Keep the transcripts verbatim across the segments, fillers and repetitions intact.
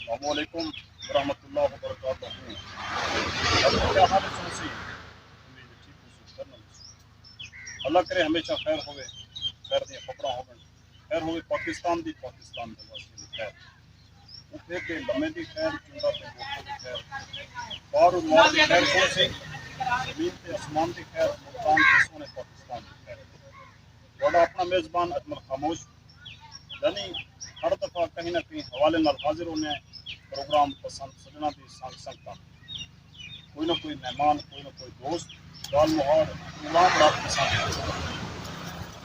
السلام علیکم ورحمۃ اللہ وبرکاتہ۔ ڈاکٹر، کیا حال ہے؟ سنسی امید ٹھیک ہو سو، کرنا ہو سو۔ اللہ کرے ہمیشہ خیر ہوے، خیر دی خبراں ہون، خیر ہوے پاکستان دی، پاکستان دے واسطے بھی خیر۔ اتھے کے لمے دی خیر، چنگا تے گوٹھے دی خیر، بار و مار دی خیر۔ سنسی زمین تے آسمان دی خیر، ملتان تے سونے پاکستان دی خیر۔ تہاݙا اپݨا میزبان اجمل خاموش، یعنی ہر دفعہ کہیں نہ کہیں حوالے نال حاضر ہوندے ہیں۔ پروگرام پسند سڄݨاں دی سنگ سنگتاں، کوئی نہ کوئی مہمان، کوئی نہ کوئی دوست، ڳالھ مہاڑ، پروگرام رات پسند۔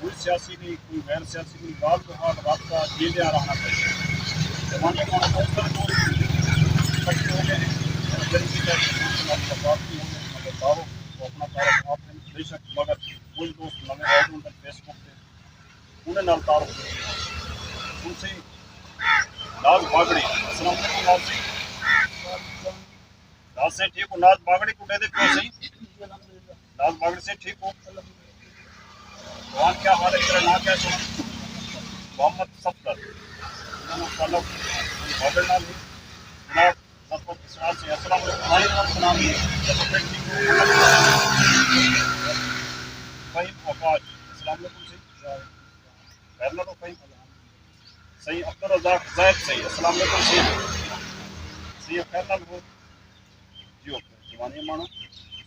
کوئی سیاسی نہیں، کوئی غیر سیاسی نہیں، ڳالھ مہاڑ، رابطہ جیندیاں رہݨا چاہیے۔ جوانی ہݨ اوکھڑ کوں کٹھے ہو ڳئے ہیں، دل کی طرف سے دوست نال ملاقات نہیں ہوئی، مگر تعارف، وہ اپݨا تعارف آپ ہیں بے شک، مگر کوئی دوست نویں آئے ہوندے فیس بک تے، انہیں نال تعارف۔ سنسی ناز باگڑی، السلام علیکم ناز سئیں۔ ناز سئیں ٹھیک ہو؟ ناز باگڑی کوں ݙیہدے پیو سئیں۔ ناز باگڑی سئیں ٹھیک ہو؟ جوان کیا حال ہے؟ تیرا نام کیا ہے؟ محمد صفدر۔ انہاں دا تعلق باگڑ نال ہے۔ جناب، سب کو اسرار سے السلام علیکم۔ وعلیکم السلام۔ فہیم آکاش، السلام علیکم سئیں۔ خیر نال ہو فہیم؟ سئیں عبدالرزاق زاہد سئیں، السلام علیکم سئیں۔ سئیں خیر نال ہو؟ جی اوکے، جوانی ماݨو۔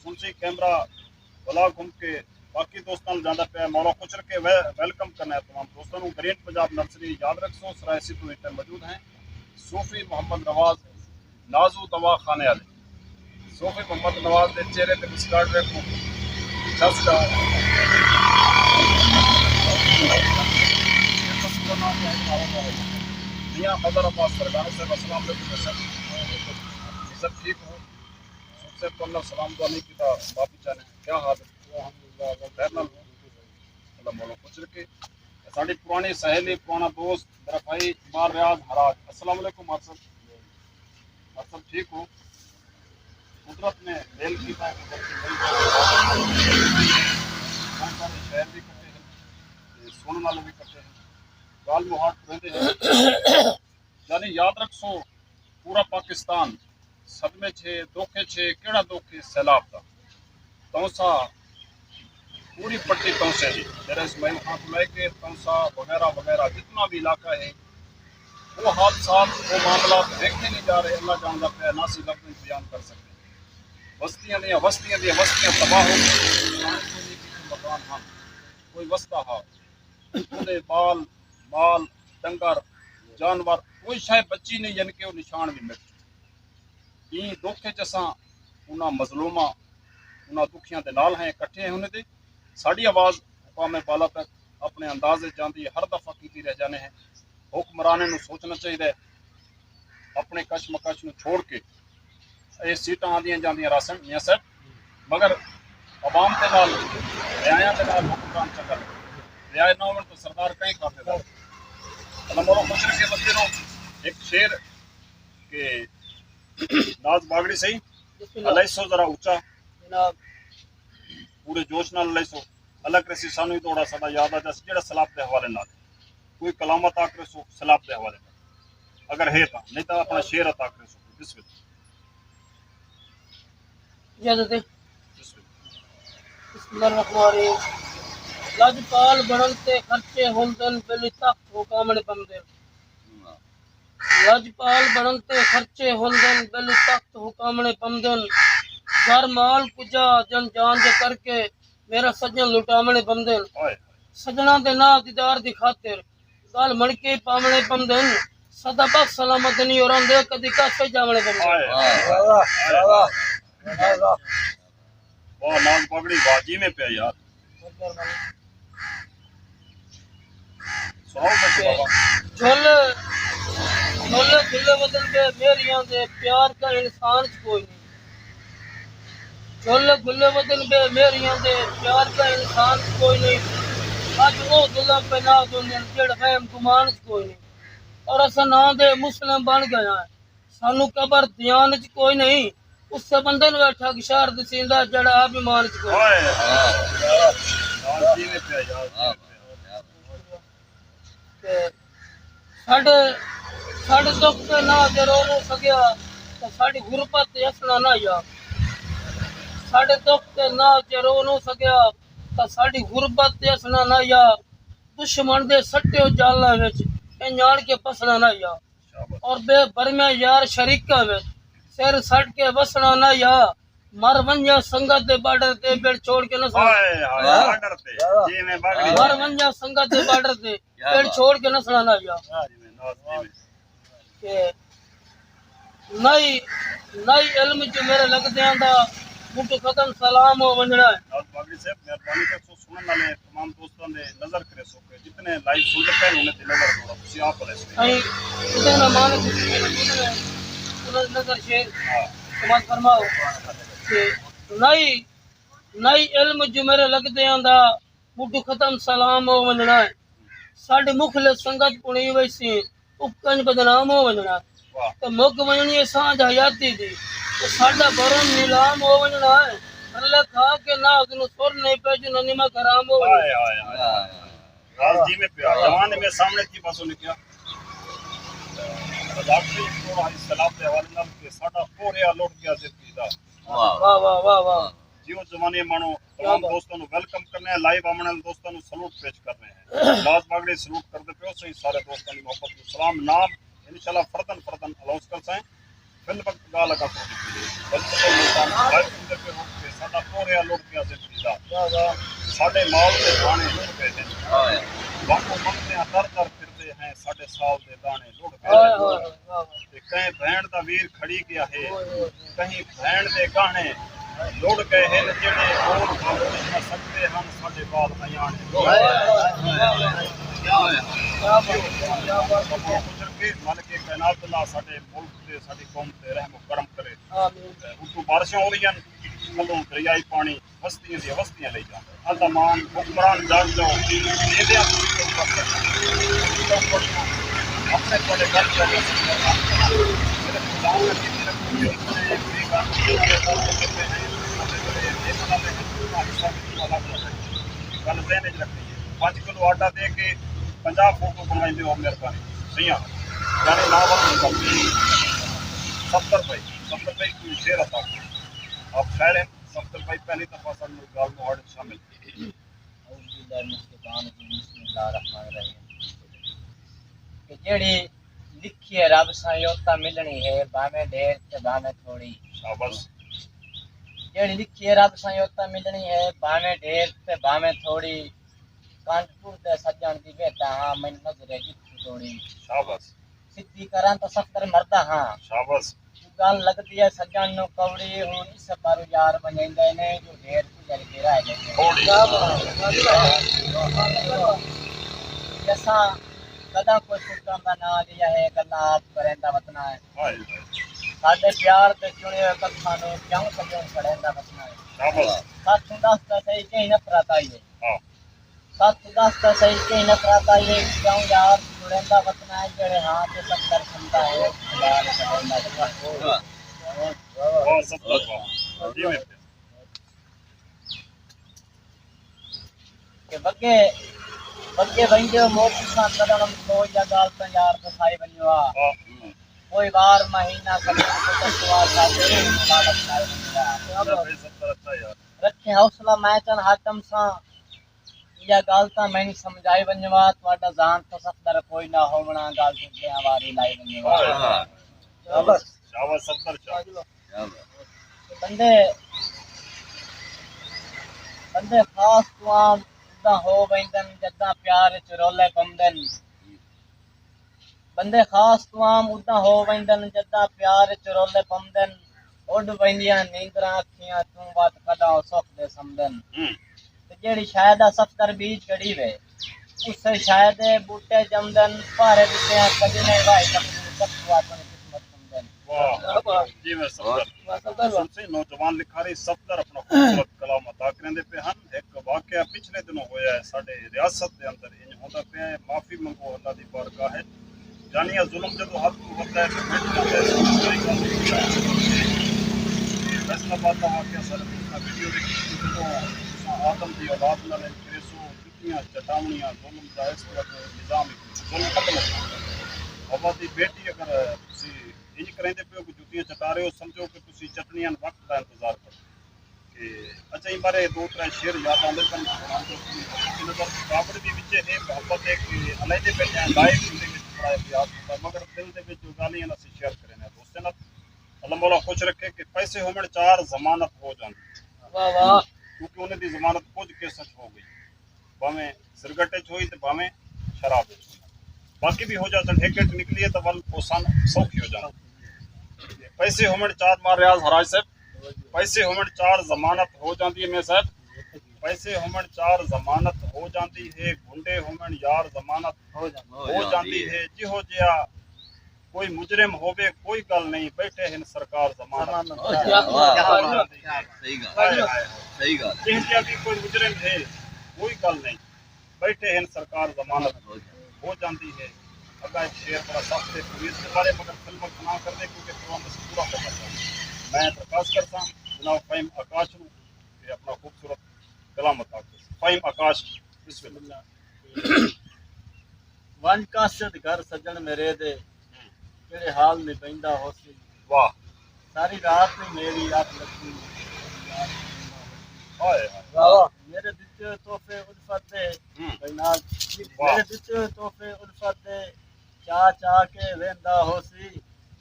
سنسی کیمرہ ولا گھم کے باقی دوستاں نال جاندا پیا۔ مولا خوش رکھے، وے-، ویلکم کرنا ہے تمام دوستاں نوں۔ گرینڈ پنجاب نرسری یاد رکھسو، سرائے سدھو اچ موجود ہیں۔ صوفی محمد نواز نازو دوا خانے والے۔ صوفی محمد نواز دے چہرے تے مسکراہٹ ݙیکھو۔ جس دا میاں مظہر عباس سرگاݨو صاحب، السلام علیکم سر۔ سر ٹھیک ہو؟ سب سے پہلا سلام دعا نہیں کیتا، معافی چاہنے ہیں۔ کیا حال ہے؟ خیر نال ہو؟ اللہ مولا خوش رکھے۔ ساݙی پراݨی سہیلی، پراݨا دوست، میرا بھائی عمار ریاض ہراج۔ السلام علیکم عاصم۔ عاصم ٹھیک ہو؟ قدرت نے میل کیتا ہے، قدرت نے میل کیتا ہے۔ بہت سارے شہر بھی کٹے ہیں، تے سنݨ والے بھی کٹے ہیں۔ ڳالھ مہاڑ پوریندے ہیں۔ یعنی یاد رکھسو، پورا پاکستان صدمے چ ہے، دکھ چ ہے۔ کیڑا دکھ ہے؟ سیلاب دا۔ تونسہ، پوری پٹی تونسے دی، ڈیرہ اسماعیل خان توں لے کے تونسہ وغیرہ وغیرہ جتنا بھی علاقہ ہے، وہ حادثات، وہ معاملات دیکھے نہیں جا رہے۔ اللہ جاندا پیا، نہ اسی لفظ وچ بیان کر سکدے۔ وستیاں دیاں وستیاں دیاں وستیاں تباہ ہو ڳئیاں۔ مکان ہن، کوئی وسدا ہا، اوندے ٻال، مال، ڈنگر، جانور، کوئی شے بچی نہیں، یعنی کہ وہ نشان بھی مٹ۔ ایں دکھ وچ اساں انہاں مظلوماں، انہاں دکھیاں دے نال ہیں، کٹھے ہیں انہیں دے۔ ساݙی آواز مقام بالا تک اپݨے انداز وچ جاندی ہے، ہر دفعہ کیتی رہ جانے ہیں۔ حکمرانیں نوں سوچنا چاہیدا ہے، اپݨے کشمکش نوں چھوڑ کے۔ اے سیٹاں آندیاں جاندیاں رہسن میاں صاحب، مگر عوام دے نال، رعایاں دے نال حکمران چنگا لڳدے۔ رعایا نہ ہووݨ تاں سردار کہیں کافر دا۔ اللہ مولا خوش رکھے بندے نوں۔ ایک شعر کہ ناز باگڑی سئیں، بسم اللہ۔ الائی سو ذرا اچا۔ جناب۔ پورے جوش نال الائی سو۔ اللہ کرے سی سانوں ہی تھوڑا ساݙا یاد آ جاسی، جیڑھا سیلاب دے حوالے نال۔ کوئی کلام عطا کرے سو سیلاب دے حوالے نال۔ اگر ہے تاں، نہیں تاں اپݨا شعر عطا کرے سو۔ بسم اللہ۔ اجازت ہے۔ بسم اللہ۔ بسم اللہ الرحمن الرحیم۔ لجپال بݨݨ تے خرچے ہوندن، بلی تخت حکامݨے پمدن۔ لجپال بݨݨ تے خرچے ہوندن، بلی تخت حکامݨے پمدن۔ گھر مال کجا جن جان دے کر کے، میرا سڄݨ لٹاوݨے پمدن۔ ہائے۔ سڄݨاں دے نال دیدار دی خاطر، ڳل مݨکے پاوݨے پمدن۔ سدا بخش سلامت نہیں اور آندے، کدی کاسے جاوݨے پمدن۔ ہائے۔ واہ، واہ، واہ، واہ۔ واہ، ناز پگڑی، واہ، جیویں پیا یار۔ سݨاؤ کجھ بابا۔ جھل، جھل کھلے وطن بے میریاں دے، پیار کا انسان چ کوئی نہیں۔ جھل کھلے وطن بے میریاں دے، پیار کا انسان چ کوئی نہیں۔ اڄ او ظلم پہ ناز ہوندن، جیڑھے وہم گمان چ کوئی نہیں۔ اور اساں ناں دے مسلم بݨ ڳئے ہیں۔ سانوں قبر دھیان اچ کوئی نہیں، اس سے بندے نوں ویٹھا کہ شہر دسیندا جیڑھا آپ ایمان اچ کوئی۔ ہائے۔ ہاں۔ یار، جیویں پیا، یار، جیویں پیا۔ تے ساڈے ساݙے دکھ تے نہ جے رو نو سڳیا، تاں ساݙی غربت تے اسݨا نہ یا۔ ساݙے دکھ تے نہ جے رو نو سڳیا، تاں ساݙی غربت تے اسݨا نہ یا۔ دشمن دے سٹیو جالاں وچ، اے ناݨ کے پسݨا نہ یا۔ اور بے برمیاں یار شریکاں وچ، سر سٹ کے وسݨا نہ یا۔ مر ونڄاں سنگت دے بارڈر تے، پڑ چھوڑ کے نہ سݨا۔ ہائے ہائے، واہ۔ بارڈر تے، واہ۔ جی میں بگڑی۔ مر ونڄاں سنگت دے بارڈر تے، کیا پڑ بات۔ چھوڑ کے نسݨا نہ یا۔ جی میں ناز، جی میں۔ کہ نائی، نائی علم جو میرے لڳدیاں دا، مٹھ ختم سلام ہو ونڄݨا ہے۔ ناز باغڑی صاحب، مہربانی کر سو سنن والے تمام دوستاں دے نظر کرے سو کہ جتنے لائیو سنگت ہیں، انہیں دی نظر کرو، تسی آپ بولے سو۔ سائیں، اتنے مہمان، انہیں نظر شیر، ہاں۔ سماعت فرماؤ۔ کہ نائی، نائی علم جو میرے لڳدیاں دا، مٹھ ختم سلام ہو ونڄݨا ہے۔ ساݙے مخلص سنگت پݨی ویسی، اپکنج بدنام ہو ونڄݨا ہے۔ واہ۔ تے مک ونڄݨی ہے سانجھ حیاتی دی، تے ساݙا بھرم نیلام ہو ونڄݨا ہے۔ رلے کھا کے ناز نو سر نہیں پے جو نہ نمک حرام ہو ونڄݨا ہے۔ ہائے، ہائے، ہائے۔ راز جی میں پیا، جوان میں سامݨے تھی بس انہیں کیا۔ ڈاکٹر عبداللہ علیہ السلام دے حوالے نال کہ ساݙا پوریا لوٹ گیا زندگی دا۔ واہ۔ واہ، واہ، واہ، واہ۔ جیو جوانی ماݨو، کیا تمام بات۔ دوستاں نوں ویلکم کرنے ہیں، لائیو آوݨ والے دوستاں نوں سلوٹ پیش کرنے ہیں۔ ناز باغڑی سلوٹ کردے پیو سئیں، سارے دوستاں دی محبت نوں سلام۔ نام انشاءاللہ فردن فردن اناؤنس کرسیں۔ فی الوقت ڳالھ اگاں کوں ݙتی ہے۔ بلکل ملتان لائیو سݨدے پئے ہو کہ ساݙا پوریا لڑ پیا زندگی دا۔ واہ واہ۔ ساݙے مال دے داݨے لڑ ڳئے ہن۔ ہائے۔ وانگوں منگدیاں در در پھردے ہیں، ساݙے سال دے داݨے لڑ ڳئے ہائے ہن۔ ہائے، واہ واہ۔ تے کہیں بھیݨ دا ویر کھڑی ڳیا ہے، اوئے ہوئے۔ کہیں بھیݨ دے ڳاہݨے لڑ ڳئے ہن، جیڑھے ٻول ٻول نہ سڳدے ہن، ساݙے ٻال ایاݨے لڑ ڳئے ہن۔ کیا بات ہے، کیا بات ہے۔ بزرگ مالک کائنات اللہ ساݙے ملک تے ساݙی قوم تے رحم و کرم کرے۔ آمین۔ تے اتوں بارشاں ہو رہیاں ہن، تھلوں دریائی پاݨی وستیاں دیاں وستیاں لئی جاندا ہے۔ اندامان، حکمران جاڳ جاؤ، ایندیاں کوں وی چوپٹ کرنا۔ چوپٹ کوں اپݨے تہاݙے گھر چ رکھو۔ میرے خدا نے میرے کوں بے گھر کیتے ہیں، بے بنا دے ہیں، انہاں حصہ وی الگ الگ ہے۔ ڳالھ ذہن وچ رکھݨی ہے۔ پنج کلو آٹا دے کے پنجاہ فوٹو بݨوائیندے ہو، مہربانی۔ سئیاں، یعنی نہ وقت کم۔ ستر بھائی، ستر بھائی کوئی شعر عطا کرو۔ آپ خیر ہیں؟ ستر بھائی پہلی دفعہ ساݙے نال ڳالھ مہاڑ وچ شامل تھئے۔ اعوذ باللہ من الشیطان الرجیم، بسم اللہ الرحمن الرحیم۔ کہ جیڑھی لکھی ہے رب سائیں، او تاں ملݨی ہے، بھاویں ڈھیر تے بھاویں تھوڑی۔ شاباش۔ جیڑھی لکھی ہے رب سائیں، او تاں ملݨی ہے، بھاویں ڈھیر تے بھاویں تھوڑی۔ کنڈ ٹردے سڄݨ دی ویہدا ہاں، مینوں نظرے جتھوں توڑی۔ شاباش۔ سدھی کراں تاں صفدر مردا ہاں۔ شاباش۔ جو ڳالھ لڳدی ہے سڄݨ نوں کوڑی، ہݨ اس باروں یار ونڄیندے نے، جو ڈھیر گزر کے رہ ڳئے نے۔ کوڑی۔ کیا بات ہے۔ کہ اساں کݙاں کوئی سلطان دا ناں لیا ہے، ڳالھاں آپ کریندا وطنا ہے۔ ہائے۔ ساݙے پیار دے چݨے ہوئے کتھاں نوں کیوں سڄݨ سڑیندا وطنا ہے۔ شاباش۔ سچ ݙس تاں صحیح، کہیں نفرت آئی ہے۔ ہاں۔ سچ ݙس تاں صحیح، کہیں نفرت آئی ہے، کیوں یار چھڑیندا وطن ہے، جیڑھے ہاں تے صفدر کھندا ہے، یار چھڑیندا وطن ہے۔ واہ، واہ، واہ۔ جی میں کہ بگے، بگے ونڄو موت ساں کݙݨ سوچ یا ڳالھ تاں یار ݙسائی ونڄو آ۔ ہاں۔ کوئی وار مہینہ کبھی کو تسوا سا تیرے مبارک لائے ونڄو آ۔ رکھیں حوصلہ میں چن حاتم ساں۔ ایہا ڳالھ تاں مینی سمجھائی ونڄوا، تہاݙا ذہان تے صفدر کوئی نہ ہووݨا، ڳالھ تے ݙیاں واری لائی ونڄوا۔ واہ۔ شاباش۔ شاباش صفدر شاہ۔ کیا بات۔ بندے، بندے خاص توں عام اݙاں ہو ویندن، جݙاں پیار اچ رولے پمدن۔ بندے خاص توں عام اݙاں ہو ویندن، جݙاں پیار اچ رولے پمدن۔ اݙ ویندیاں نیندراں اکھیاں، توں وت کݙاں او سکھ دے سمدن۔ ہوں۔ تے جیڑھی شے دا صفدر بیج کڑی وے، اسے شے دے ٻوٹے ڄمدن، پہرے ݙتے آں کدی نئیں واہی تقدیر، کتھوں اپݨی قسمت سمدن۔ واہ، جی میں صفدر۔ واہ، صفدر واہ۔ سن سے نوجوان لکھاری صفدر اپݨا خوبصورت کلام عطا کریندے پئے ہن۔ ہک واقعہ پچھلے دنوں ہویا ہے ساݙے ریاست دے اندر، انج ہوندا پیا ہے، معافی منگو اللہ دی بارگاہ ہے۔ جانیاں ظلم جدوں حد توں ودھدا ہے تے مٹ جاندا ہے۔ فیصل آباد دا واقعہ ساݙے دوستاں ویڈیو ݙیکھی، جدوں تساں آدم دی اولاد نال انج کریسو، جتیاں چٹاوݨیاں، ظلم دا اس طرح دا نظام ہی کوئی، ظلم ختم ہو جاندا ہے۔ بابا دی بیٹی، اگر تسی انج کریندے پیو کہ جتیاں چٹا رہے ہو، سمجھو کہ تسی چٹنیاں وقت دا انتظار کرو۔ کہ اچھا، ایں بارے دو ترے شعر یاد آندے پن۔ نظر رکاوٹ بھی وچے ہے، محبت ہے کہ علیحدے بیٹھے ہیں، لائف دے وچ بڑا احتیاط ہوندا، مگر دل دے وچ جو گالیاں اسی شیئر کرے نے دوستاں نال۔ اللہ مولا خوش رکھے۔ کہ پیسے ہوون چار، ضمانت ہو جاندی۔ واہ واہ۔ کیونکہ انہیں دی ضمانت کچھ کیساں چ ہو گئی، بھاویں سگریٹ اچ ہوئی تے بھاویں شراب اچ ہوئی، باقی بھی ہو جاسن، ہک اچ نکلی ہے تاں ول او سن سوکھی ہو جاندی۔ پیسے ہوون چار، ماں ریاض ہراج صاحب، پیسے ہوون چار، ضمانت ہو جاندی ہے میر صاحب، پیسے ہوون چار، ضمانت ہو جاندی ہے، گنڈے ہوون یار، ضمانت ہو جاندی ہے۔ جہو جہا کوئی مجرم ہووے، کوئی گل نہیں، بیٹھے ہن سرکار ضمانت۔ ضمانت۔ واہ، واہ، واہ۔ صحیح ڳالھ۔ ہائے، ہائے، ہائے۔ صحیح ڳالھ۔ جہو جہا بھی کوئی مجرم ہے، کوئی گل نہیں، بیٹھے ہن سرکار ضمانت ہو جاندی ہے۔ اڳاں ہک شعر بڑا سخت ہے، پولیس دے بارے، مگر فلم بنا کر دے، کیونکہ پروگرام بس پورا کرنا چاہندے۔ میں درخواست کرساں جناب فہیم آکاش نوں کہ اپنا خوبصورت کلام عطا کرسن۔ فہیم آکاش، بسم اللہ۔ ونڄ قاصد گھر سڄݨ میرے دے، کیڑھے حال نبھیندا ہوسی۔ واہ۔ ساری رات نی میری اکھ لڳی۔ ہائے ہائے۔ واہ۔ میرے ݙتے ہوئے تحفے الفت دے، ہوں۔ بھائی نال، واہ۔ میرے ݙتے ہوئے تحفے الفت دے، چا چا کے ویندا ہوسی۔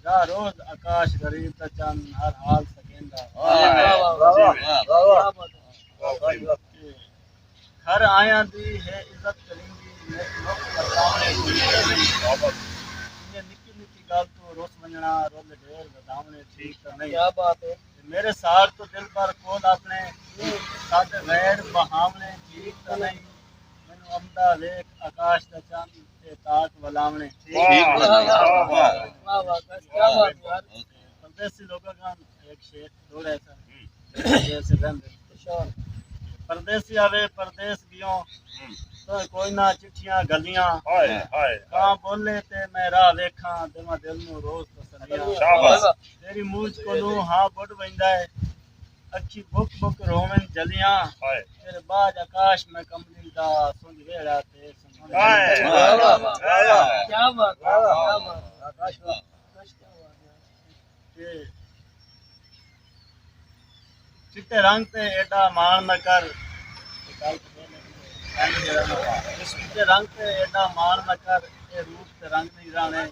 راہ روز آکاش غریب دا چن، ہر حال سڳیندا۔ واہ، واہ، واہ، واہ، واہ۔ واہ، واہ۔ گھر آیاں دی ہے عزت کریندی، نک نک ورتاوݨے ٹھیک تاں نہیں۔ انہیں نکی نکی ڳالھ توں رس ونڄݨا، رل ڈھیر ودھاوݨے ٹھیک تاں نہیں۔ کیا بات ہے۔ میرے ساڑ توں دلبر کول اپݨے، ساݙے غیر بہاوݨے ٹھیک تاں نہیں۔ مینوں امدا ویکھ آکاش دا چن، تے تاک ولاوݨے ٹھیک تاں نہیں۔ واہ، واہ، واہ۔ واہ، واہ، بس کیا بات ہے یار۔ پردیسی لوکاں کن ہک شعر ݙوہڑے سن۔ پردیس رہندے۔ پردیسی آوے پردیس ڳیوں، ہوں۔ تو کوئی نہ چٹھیاں گھلیاں۔ ہائے، ہائے۔ کاں ٻولے تے میں راہ ویکھاں، ݙیواں دل نوں روز تسلیاں۔ شاباش۔ تیری مونجھ کولوں ہاں ٻݙ ویندا ہے، اکھیں بک بک روون جھلیاں۔ ہائے۔ تیرے باج آکاش میں کملی دا، سنڄ ویڑھا تے سنڄ۔ ہائے۔ واہ، واہ، واہ، واہ۔ کیا بات ہے، واہ، واہ۔ کیا بات ہے۔ تے چٹے رنگ تے ایݙا ماݨ نہ کر، چٹے رنگ تے ایݙا ماݨ نہ کر، اے روپ تے رنگ نہیں رہݨے۔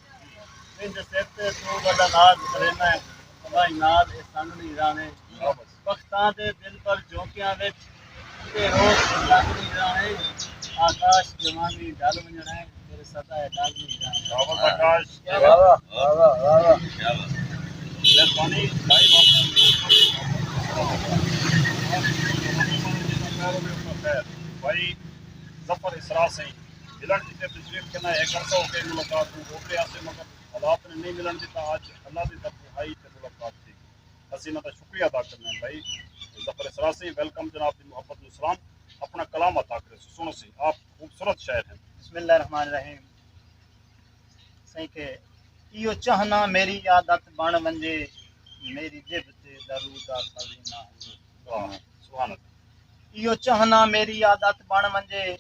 جیندے سر تے توں وݙا ناز کریندیں، تباہی نال اے سنگ نہیں رہݨے۔ بختاں دے دلبر جھونکیاں وچ، تے روز لڳ نہیں رہݨے۔ آکاش جوانی ڈھل ونڄݨا ہے، تیرے سدا ہے ڈھل نہیں رہݨا۔ شاباش آکاش۔ کیا بات۔ واہ، واہ، واہ، واہ۔ کیا بات۔ مہربانی، لائیو آپ نے بھائی ظفر اسرا سئیں ملݨ کیتے تشریف گھن آئے۔ ہک عرصہ ہو ڳئے ملاقات نوں، اوپرے آسے مگر حالات نے نہیں ملݨ ݙتا۔ اڄ اللہ دی طرفوں آئی تے ملاقات تھی۔ اسیں انہاں دا شکریہ ادا کرنے ہیں بھائی۔ ظفر اسرا سئیں، ویلکم جناب دی محبت نوں سلام۔ اپݨا کلام عطا کرے سو، سݨو سئیں، آپ خوبصورت شاعر ہیں۔ بسم اللہ الرحمن الرحیم۔ سئیں کہ ایہو چاہنا میری عادت بݨ ونڄے، میری جیب تے درود دا خزینہ ہووے۔ واہ، سبحان اللہ۔ ایہو چاہنا میری عادت بݨ ونڄے،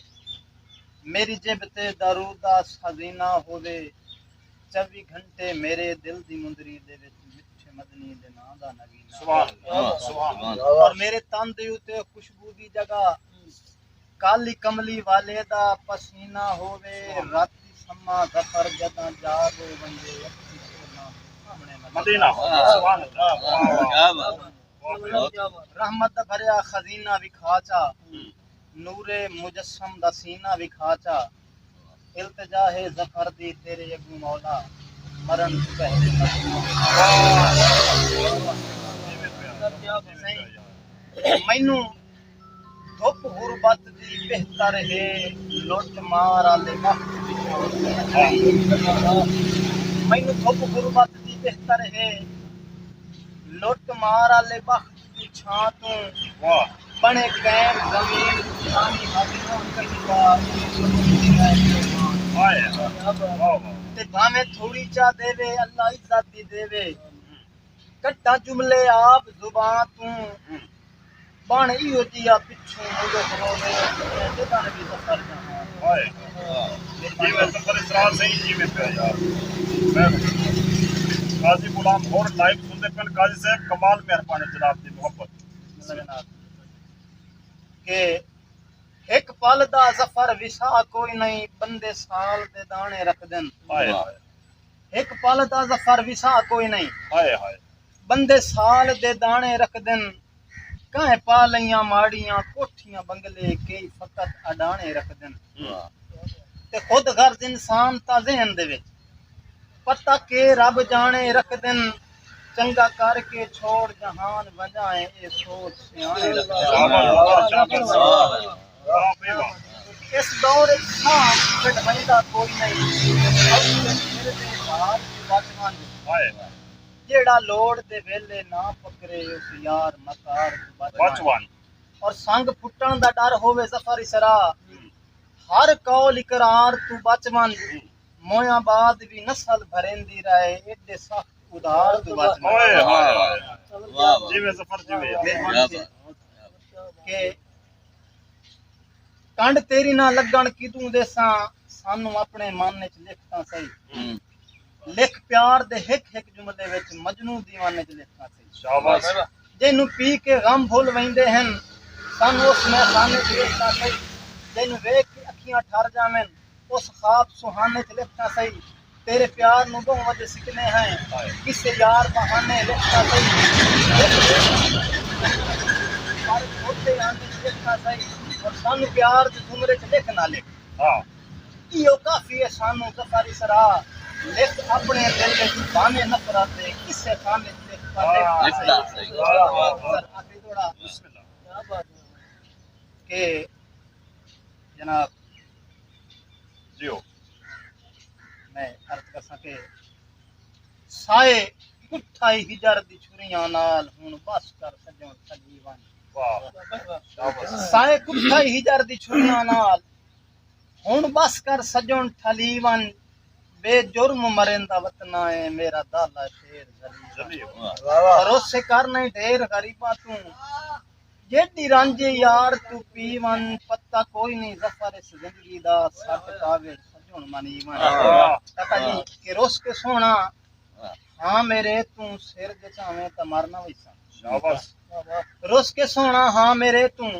میری جیب تے درود دا خزینہ ہووے، چووی گھنٹے میرے دل دی مندری دے وچ مٹھے مدنی دے ناں دا نگینہ۔ سبحان اللہ، سبحان اللہ۔ اور میرے تن دے اتے خوشبو دی جگہ کالی کملی والے دا پسینہ ہووے۔ سبحان اللہ۔ راتی سما ظفر جداں جاڳ ونڄے، اکھیں سوہݨا سامݨے مدینہ ہووے۔ سبحان اللہ۔ واہ، واہ۔ کیا بات۔ رحمت دا بھریا خزینہ وکھا چا، ہوں۔ نور مجسم دا سینہ وکھا چا، التجا ہے ظفر دی تیرے اڳوں مولا، مرݨ توں پہلے مدینہ۔ سئیں، مینوں دھپ غربت دی بہتر ہے، لٹ مار آلے وقت دی۔ مینوں دھپ غربت دی بہتر ہے، لٹ مار آلے وقت دی چھاں توں۔ واہ۔ بݨے قائم زمین، سانی حق نہ کٹدا۔ ہائے۔ واہ، واہ۔ تے بھاویں تھوڑی چا ݙیوے، اللہ عزت دی ݙیوے۔ کٹاں جملے آپ زبان توں۔ ہوں۔ بݨ ایہو جیا پچھوں ملک روزے، جیویں جݙݨ وی ظفر جہان۔ ہائے۔ جیویں ظفر اسرار سئیں، جیویں پیا یار۔ میں قاضی غلام ہور لائیو سݨدے پن۔ قاضی صاحب، کمال مہربانی جناب دی محبت۔ کہ ہک پل دا ظفر وسا کوئی نئیں، بندے سال دے داݨے رکھدن۔ ہائے ہائے۔ ہک پل دا ظفر وسا کوئی نئیں۔ ہائے ہائے۔ بندے سال دے داݨے رکھدن، کہیں پا لئیاں ماڑیاں، کوٹھیاں بنگلے، کئی فقط اڈاݨے رکھدن۔ ہوں۔ تے خود غرض انسان تاں ذہن دے وچ، پتہ کے رب ڄاݨے رکھدن۔ چنڳا کر کے چھوڑ جہان ونڄاں، اے سوچ سیاݨے رکھدن۔ واہ، واہ، واہ، واہ۔ اس دور اچ ساہ کڈھائیندا کوئی نئیں، اصل پھر دے بھار توں بچ ونڄ۔ ہائے۔ جیڑھا لوڑ دے ویلے نہ پکرے، اس یار مکار توں بچ بچ ونڄ۔ ونڄ۔ اور سنگ پھٹݨ دا ڈر ہووے ظفر اسرا، ہوں۔ ہر قول اقرار توں بچ ونڄ۔ ہوں۔ مویاں بعد وی نسل بھریندی رہے، ایݙے سخت ادھار توں بچ ونڄ۔ ہائے ہائے ہائے۔ واہ واہ۔ جیویں ظفر جیویں یار۔ مہربانی کیا بات۔ کہ کنڈ تیری نہ لڳݨ کیتوں ݙیساں، سانوں اپݨے من اچ لکھ تاں سہی۔ ہوں۔ لکھ پیار دے ہک ہک جملے وچ، مجنوں دیوان اچ لکھ تاں سہی۔ شاباش۔ جینوں پی کے غم بھل ویندے ہن، سانوں اس میخانے اچ لکھ تاں سہی۔ جینوں ویکھ کے اکھیاں ٹھر جاون، اس خواب سہانے اچ لکھ تاں سہی۔ تیرے پیار نوں ٻہوں وݙے سکنے ہیں، ہائے۔ کسے یار بہانے لکھ تاں سہی۔ پر کھوتے آندی لکھ تاں سہی، اور سانوں پیار دے زمرے اچ لکھ نہ لکھ۔ ہاں۔ ایہو کافی ہے سانوں ظفر اسرا، لکھ اپݨے دل وچ بھانویں نفرت دے، کسے خانے اچ لکھ تاں لکھ تاں سہی۔ واہ، واہ، واہ۔ سر، آخری جوڑا۔ بسم اللہ۔ کہ جناب، جیو۔ میں عرض کرساں کہ سائے کٹھائی ہجر دی چھریاں نال، ہݨ بس کر سڄݨ ٹھلی ونڄ۔ واہ۔ شاباش۔ سائے کٹھائی ہجر دی چھریاں نال، ہݨ بس کر سڄݨ ٹھلی ونڄ۔ بے جرم مریندا وطنا اے، میرا دالا شیر ذلیل۔ ذلیل۔ واہ۔ بھروسے کر نئیں ڈھیر غریباں توں، جیݙی رنج یار توں پی ونڄ، پتہ کوئی نئیں ظفر اس زندگی دا، سٹ پاوے سڄݨ منی ونڄ۔ واہ۔ کاکا جی، کہ رس کے سوہݨا، واہ۔ ہاں میرے توں سر جچاویں تاں مر نہ ویساں۔ شاباش۔ رس کے سوہݨا، ہاں میرے توں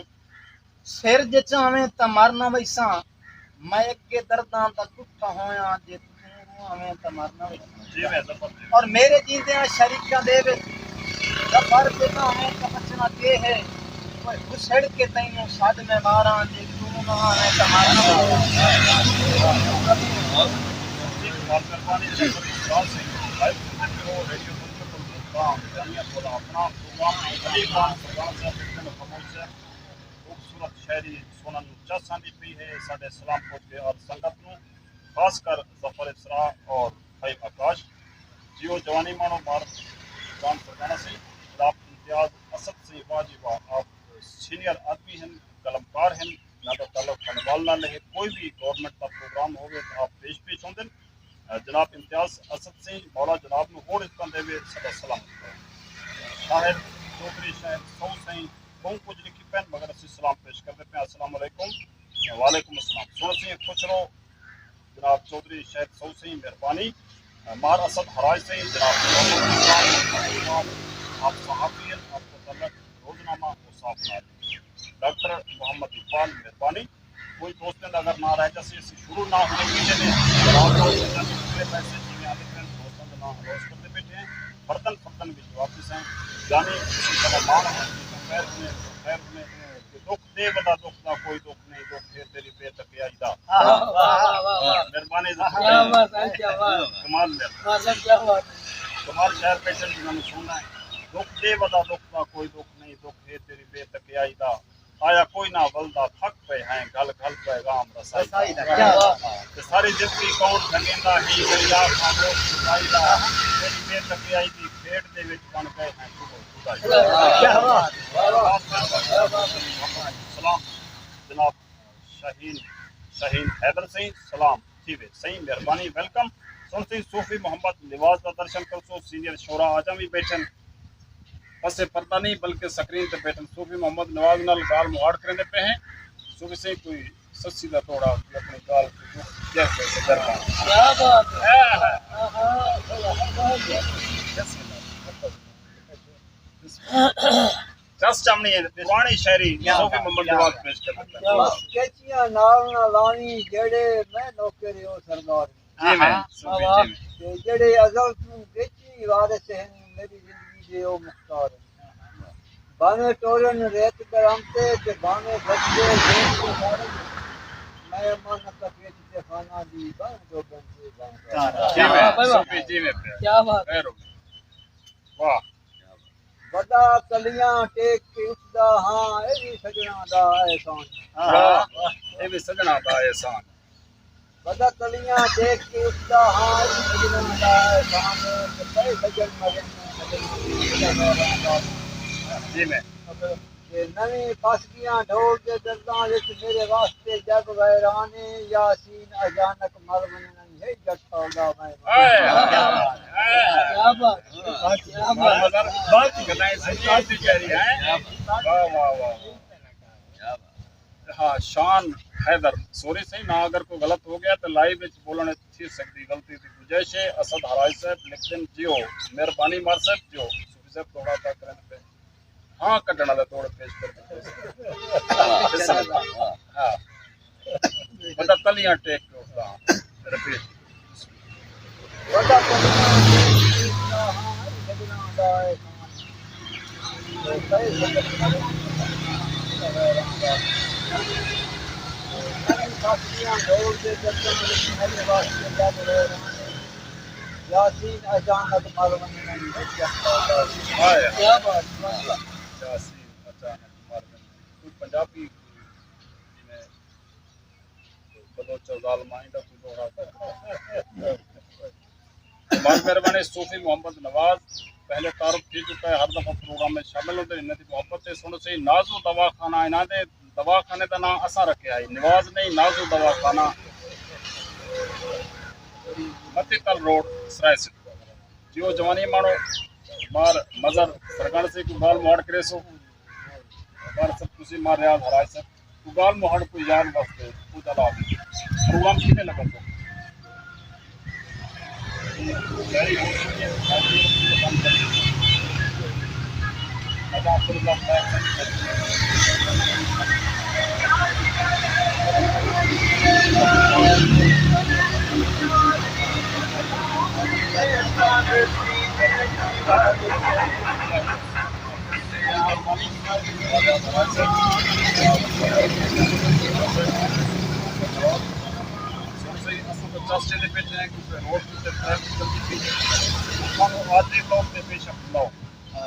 سر جچاویں تاں مر نہ ویساں۔ میں اڳے درداں دا ٹٹھا ہویاں، جے توں روآویں تاں مر نہ ویساں۔ جیویں ظفر جیویں۔ اور میرے جیندیاں شریکاں دے وچ ظفر جے نہ ہوویں تاں بچݨا کے ہے؟ اوئے ہسڑ کے تینوں سݙ میں ماراں، جے توں نہ آویں تاں مر نہ ویساں۔ مہربانی ظفر اسرار سئیں، لائیو سݨدے پئے ہو ریڈیو ملک الملتان، جامعہ ٹولہ اپنا پروگرام۔ علی خان سردار صاحب، خاموش صاحب، خوبصورت شاعری سݨݨ نوں چس آندی پئی ہے۔ ساݙے سلام پہنچ ڳئے ہر سنگت نوں، خاص کر ظفر اسرا اور فہیم آکاش۔ جیو جوانی ماݨو مار جان سرداݨا سئیں، جناب امتیاز اسد سئیں، واہ جی واہ، آپ سینئر آدمی ہن، قلمکار ہن، انہاں دا تعلق سنیوال نال ہے۔ کوئی وی گورنمنٹ دا پروگرام ہووے تاں آپ پیش پیش ہوندن۔ جناب امتیاز اسد سئیں، مولا جناب نوں ہوݨ عزتاں ݙیوے، ساݙا سلام۔ شاہد چوہدری شاہد سو سئیں، ٻہوں کجھ لکھی پئن، مگر اسیں سلام پیش کردے پئے ہیں۔ السلام علیکم۔ وعلیکم السلام۔ سوہݨا سئیں، خوش رہو۔ جناب چوہدری شاہد سو سئیں، مہربانی۔ مار اسد ہراج سئیں، جناب، آپ صحافی ہیں، آپ کو تعلق روزنامہ اوصاف نال۔ ڈاکٹر محمد اقبال، مہربانی۔ کوئی دوستیں دا اگر ناں رہ جاسی، اسی شروع نہ ہونے پیچھے نے، جناب صاحب، جناب، پورے پیسے جیویں آندے پئے، دوستاں دے ناں اناؤنس کردے بیٹھے ہیں، فرداً فرداً وی جواب ݙیساں۔ یعنی، کسی طرح مان ہے، خیر ہونے، خیر ہونے، کہ دکھ دے ودا دکھ دا کوئی دکھ نہیں، دکھ ہے تیری بے تقیائی دا۔ واہ، واہ، واہ، واہ۔ مہربانی ظفر۔ کیا بات ہے، کیا بات۔ کمال مہربانی۔ ماشاءاللہ، کیا بات ہے۔ کمال شاعر بیٹھے جنہاں نے سننا ہے۔ دکھ دے ودا دکھ دا کوئی دکھ نہیں، دکھ ہے تیری بے تقیائی دا۔ آیا کوئی نہ ولدا تھک پئے ہیں، گھل گھل پیغام رسائی دا۔ رسائی دا، کیا بات ہے۔ تے ساری زندگی کون سنگیندا ہی دریا خاموش رسائی دا۔ تیری بے تقیائی دی کھیݙ دے وچ بݨ ڳئے ہیں صبح خدائی۔ کیا بات ہے۔ سلام جناب شاہین، شاہین حیدر سئیں، سلام تھیوے سئیں، مہربانی، ویلکم۔ سݨ سئیں صوفی محمد نواز دا درشن کرسو، سینئر شعراء اڄاں وی ٻیٹھن۔ پسے پردہ نہیں بلکہ سکرین تے بیٹھن صوفی محمد نواز نال گال مہاڑ کریندے پئے ہیں۔ صوفی سئیں کوئی سسی دا توڑا کوئی اپنی گال کوں ڈکھ دی کہہ تے تے دربار۔ کیا بات ہے۔ چس چمنی ہے پراݨی شاعری صوفی محمد نواز پیش کر دیتا۔ بس کیچیاں نال نہ لاویں جیڑھے میں نوکر او سردار۔ جی میں صوفی جی میں۔ تے جیڑھے ازل توں وچ ہی وارث ہن میری زندگی دے او مختار ہن۔ بھانویں ٹورن ریت کرم تے تے بھانویں بچے زین کوں سارے میں امانت تک وچ تے خانہ دی بن جو بن تے بن جی میں صوفی جی میں۔ کیا بات۔ خیر ہو گئی۔ واہ۔ وݙا تلیاں ٹیک کے اٹھدا ہاں، اے وی سڄݨاں دا احسان۔ ہاں، اے وی سڄݨاں دا احسان۔ وݙا تلیاں ٹیک کے اٹھدا ہاں، اے وی سڄݨاں دا احسان۔ تے پئے سڄݨ مرن، جی میں۔ تے نویں پھس ڳیاں ڈھول دے درداں وچ، میرے واسطے جڳ ویران اے، یاسین اچانک مر ونڄݨ۔ ہے جٹ سودا میں۔ ہائے، ہائے، ہائے۔ کیا بات، کیا بات۔ مزہ بات ہی کتائیں سنجیب دی جاری ہے۔ واہ، واہ، واہ، واہ۔ ہاں، شان حیدر سوری سئیں نا، اگر کوئی غلط ہو ڳیا تے لائیو وچ بولݨ وچ تھی سڳدی، غلطی دی گنجائش ہے۔ اسد ہراج صاحب لکھدن جیو، مہربانی مار صاحب جیو، صوفی صاحب توڑا تک رہندے پئے۔ ہاں، کڈھݨ آلا توڑ پیش کر ݙتے۔ ہاں۔ بندہ تلیاں ٹیک کے اٹھدا ہاں۔ رپیٹ۔ یاسین اچانک مر ونڄݨ۔ ہائے۔ کیا بات، ماشاءاللہ۔ یاسین اچانک مر ونڄݨ۔ کوئی پنجابی، کوئی جیویں بلوچ ظالماں دا کوئی دوہڑا۔ مہربانی صوفی محمد نواز، پہلے تعارف تھی چکا ہے، ہر دفعہ پروگرام میں شامل ہوندے، انہاں دی محبت تے سݨ سئیں۔ نازو دواخانہ، انہاں دے دواخانے دا ناں اساں رکھیا ہے، نواز نہیں، نازو دواخانہ، متی تل روڈ، سرائے سدھ۔ جیو جوانی ماݨو، مار مظہر سرگݨ سئیں کوں گال مہاڑ کریسو۔ مار سب تسی مار ریاض ہراج صاحب کوں گال مہاڑ کوئی یار واسطے کجھ الا ݙے۔ پروگرام کیویں لڳا تو؟